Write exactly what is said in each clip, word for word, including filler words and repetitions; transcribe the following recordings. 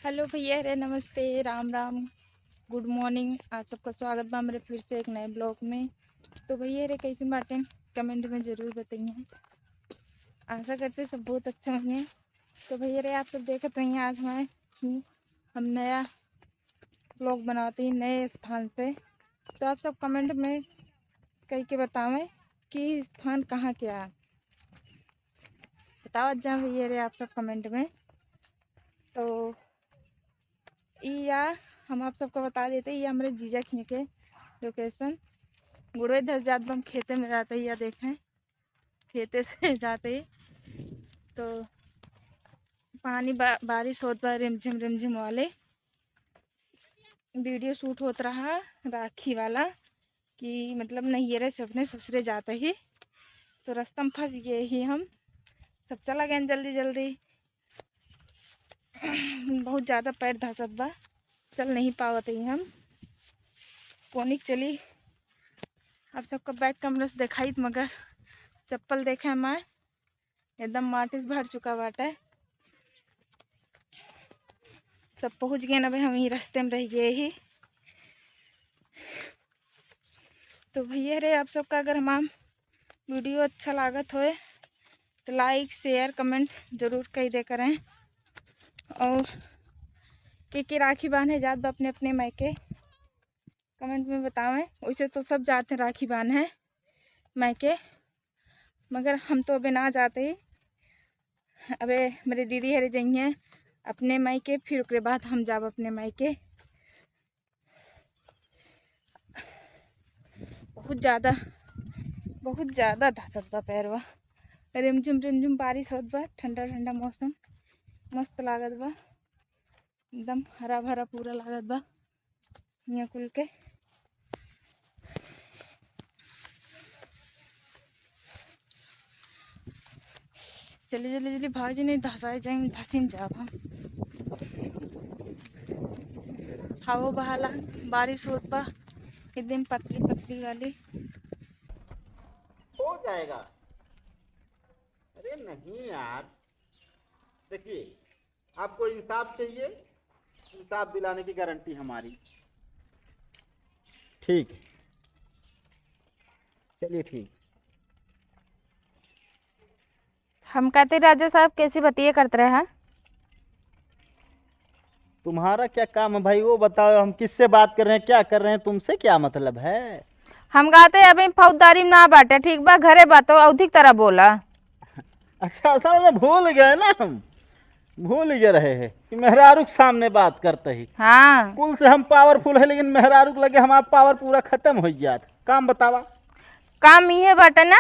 हेलो भैया रे, नमस्ते, राम राम, गुड मॉर्निंग। आप सबका स्वागत बा हमरे फिर से एक नए ब्लॉग में। तो भैया रे, कैसे बाटें, कमेंट में जरूर बताइए। आशा करते सब बहुत अच्छा होइहैं। तो भैया रे, आप सब देखत होइहैं आज हमारे कि हम नया ब्लॉग बनावत ही नए स्थान से। तो आप सब कमेंट में कह के बतावें कि स्थान कहाँ के आ, बतावत जा भैया रे आप सब कमेंट में। तो ई या हम आप सबको बता देते, ये हमरे जीजा खिए के लोकेशन। गुड़वे धस जात बा, हम खेते में जाते ही या देखें, खेते से जाते ही तो पानी बा-, बारिश होत बा रिमझिम रिमझिम वाले। वीडियो शूट होत रहा राखी वाला कि मतलब नैहरे से अपने ससुरे जाते ही, तो रास्ता में फंस गए ही हम। सब चला गए जल्दी जल्दी। बहुत ज़्यादा पैर धसत बा, चल नहीं पावत ही हम। कोनिक चली, आप सबका बैक कैमरा से देखाइत, मगर चप्पल देखे हमार एकदम माटी से भर चुका बाटे। सब पहुँच गए ना भाई, हम ही रास्ते में रह गए ही। तो भैया रे, आप सबका अगर हमार वीडियो अच्छा लागत होए तो लाइक, शेयर, कमेंट जरूर कई दे करें। और के के राखी बांधे जात बा अपने अपने मायके, कमेंट में बतावें। वैसे तो सब जाते हैं राखी बांधे मायके, मगर हम तो अबे ना जाते ही। अबे मेरे दीदी हरे जइहें अपने मायके, फिर ओकरे बाद हम जाब अपने मायके। बहुत ज़्यादा, बहुत ज़्यादा धसत बा पैरवा। रिमझिम रिमझिम बारिश होत बा, ठंडा ठंडा मौसम, मस्त लागत बा, एकदम हरा भरा पूरा लागत बा हियाँ कुल के। जल्दी जल्दी जल्दी भाग जी, नहीं धसाए जाए, धसिन जाब हम। हवा बहाला, बारिश होत बा, एकदम पतली पतली वाली। हो जाएगा। अरे नहीं यार, देखिए, आपको इंसाफ चाहिए, इंसाफ दिलाने की गारंटी हमारी। ठीक है, चलिए ठीक। हम कहते राजा साहब कैसी बतिये करते रहे हैं? तुम्हारा क्या काम है भाई, वो बताओ, हम किससे बात कर रहे हैं, क्या कर रहे हैं, तुमसे क्या मतलब है? हम कहते अभी फौजदारी में ना बाटे, ठीक बा, घरे बा तो अवधी की तरह बोला। अच्छा, असल में भूल गए ना हम, भूल गए रहे हैं कि मेहरारू के सामने बात करते ही। हाँ। कुल से हम पावरफुल है, लेकिन मेहरारू के लगे हमारा पावर पूरा खत्म हो जात। काम बतावा। काम इहे बाटे ना।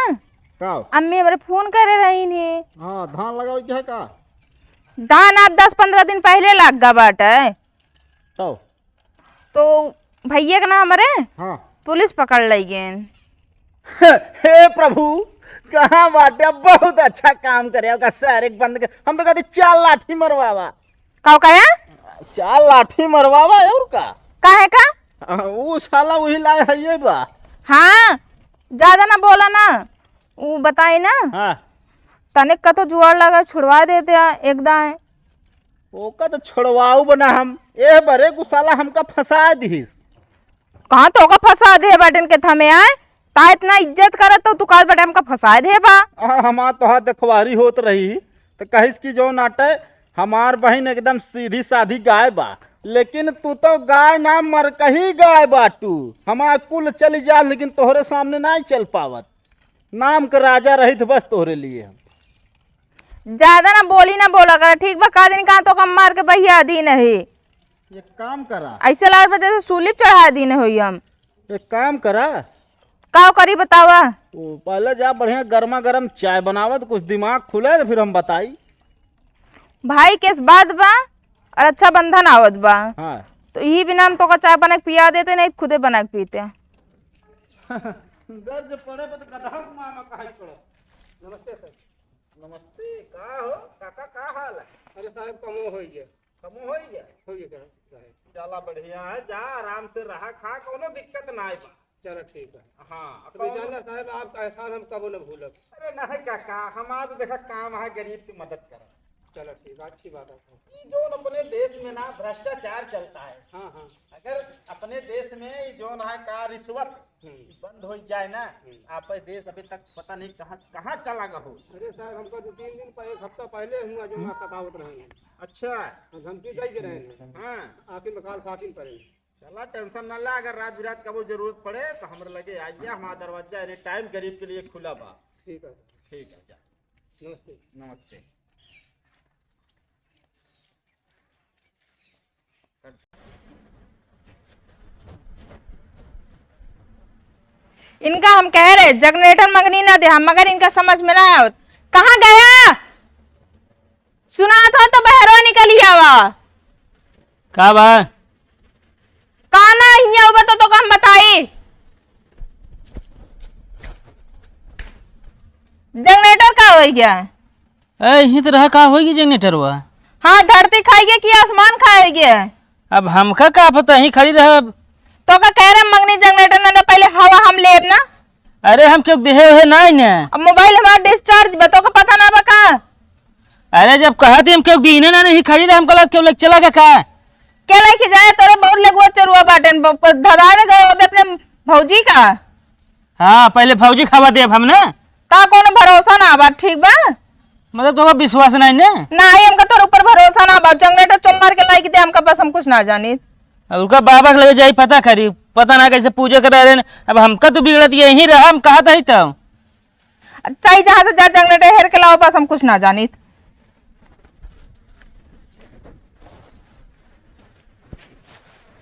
का? अम्मी हमरे फोन करे रही नी। हाँ, धान लगावे के है का? धान आप दस पन्द्रह दिन पहले लाग गा बाटे। तो? तो भैया के ना हमरे हाँ। पुलिस पकड़ लई गेन। हे प्रभु, कहाँ बाटे? बहुत अच्छा काम करे, ओका सारे के बंद कर। हम तो कहते चार लाठी मरवावा। का कहे? चार लाठी मरवावा और का? काहे का? हाँ, ऊ साला वही लाए है ये बा। हाँ, ज्यादा ना बोला ना, ऊ बताई ना। हाँ। तनिक का तो जुआर लगा, छुड़वा देते हैं एक दाएं। ओका तो छोड़वाऊ बना हम, ए बरे ऊ साला हमका फंसा दिहिस। कहाँ तो ओका फंसा दे बाटेन के थमे आए? ता इतना इज्जत करत तो तू कहत बाटे हमका फंसाए दे बा। आ, हमार तोहार देखवारी होत रही, त कहिस कि जौन आटे, हमार बहिन एकदम सीधी साधी गाय बा, लेकिन तू तो गाय ना, मरकही गाय बाटू। हमार कुल चली जा, लेकिन तोहरे सामने नाहीं चल पावत। नाम के राजा रहित बस तोहरे लिए हम। ज्यादा ना बोली ना बोला कर, ठीक बा? का दिन कहाँ तो कम मार के बहिया दी नहीं। एक काम करा। ऐसे लागत बा जैसे सूली पे चढ़ा दी नहीं होई हम। एक काम करा। का करी बतावा? ओ, पहले जा बढ़िया गर्मा गर्म चाय बनावा, तो कुछ दिमाग खुले, तो फिर हम बताई। भाई के इस बात बा और रक्षाबंधन आवत बा। हाँ। तो यही बिना हम तोका चाय बना के पिया देते, नहीं खुदे बना के पीते। गरज पड़े पे तो गधा को मामा कहा ही पड़ो। नमस्ते सर। नमस्ते, का हो काका, का हाल है? अरे साहब, कमो होई गया। कमो होई गया? होई गया साहब। चला बढ़िया है, जा आराम से रहा, खा, कोनो दिक्कत ना आए बा। चलो ठीक है। हाँ, तो कौन? जाना साहब, आपका एहसान हम कबो न भूलब। अरे नहीं काका, हम आज देखा काम है, गरीब की मदद करब। चलो ठीक है, अच्छी बात है साहब। ई जौन अपने देश में ना भ्रष्टाचार चलता है। हाँ, हाँ। अगर अपने देश में ये जौन है का रिश्वत हम्म। बंद हो जाए ना, हम्म। आपे देश अभी तक पता नहीं कहाँ से कहाँ चला गहो। अरे साहब, हमका दो तीन दिन पह-, एक हफ्ता पहले हुआ जो हम्म। ना सतावत रहे हैं। अच्छा। हम धमकी दे के रहे हैं। हाँ। आखिर में काल फाटिल पड़े। चला, tension ना ला, अगर रात बिरात कबो जरूरत पड़े तो हमरे लगे आ गया, हमारा दरवाजा any time गरीब के लिए खुला बा। ठीक है। ठीक है, जा। नमस्ते। नमस्ते। इनका हम कह रहे जनरेटर मंगनी ना दे हम, मगर इनका समझ में ना आवत। कहाँ गया? सुनात हो तो बहरवा निकल आवा। का बा? का ना हिया हुआ तो, तो हम बताई। जनरेटर का हो गया? ए, यहीं तो रहा, का होई गी जनरेटरवा? हाँ, धरती खाई गया कि आसमान खाई गया? अब हमका का पता, यहीं खड़ी रहब। तो का कह रहे मंगनी जनरेटर ना, ना पहले हवा हम लेब ना। अरे हम क्यों देहे हुए ना इन्हें? अब मोबाइल हमारा डिस्चार्ज बा, तो का पता ना बा का? अरे जब कहा थी हम क्यों दीने ना, नहीं खड़ी रहे, हमको लगा क्यों लेके चला गया का? के लेके जाए तोरे बहुत लगवा चरुआ बाटेन, ब-, ब-, धरा ने गए अबे अपने भौजी का। हाँ, पहले भौजी खावा देब हम ना। का कोनो भरोसा ना बा, ठीक बा? मतलब तोका विश्वास नहीं ने? ना, आई हमका तोर ऊपर भरोसा ना बा। जनरेटर चोम मार के लाई के दे हमका, बस हम कुछ ना जानी। अब उनका बाबा के लगे जाई, पता करी, पता ना कैसे पूजा करे रहे। अब हमका तो बिगड़त यहीं रहा, हम कहत हई तो। चाहे जहाँ से जा, जनरेटर हेर के लाओ, बस हम कुछ ना जानी।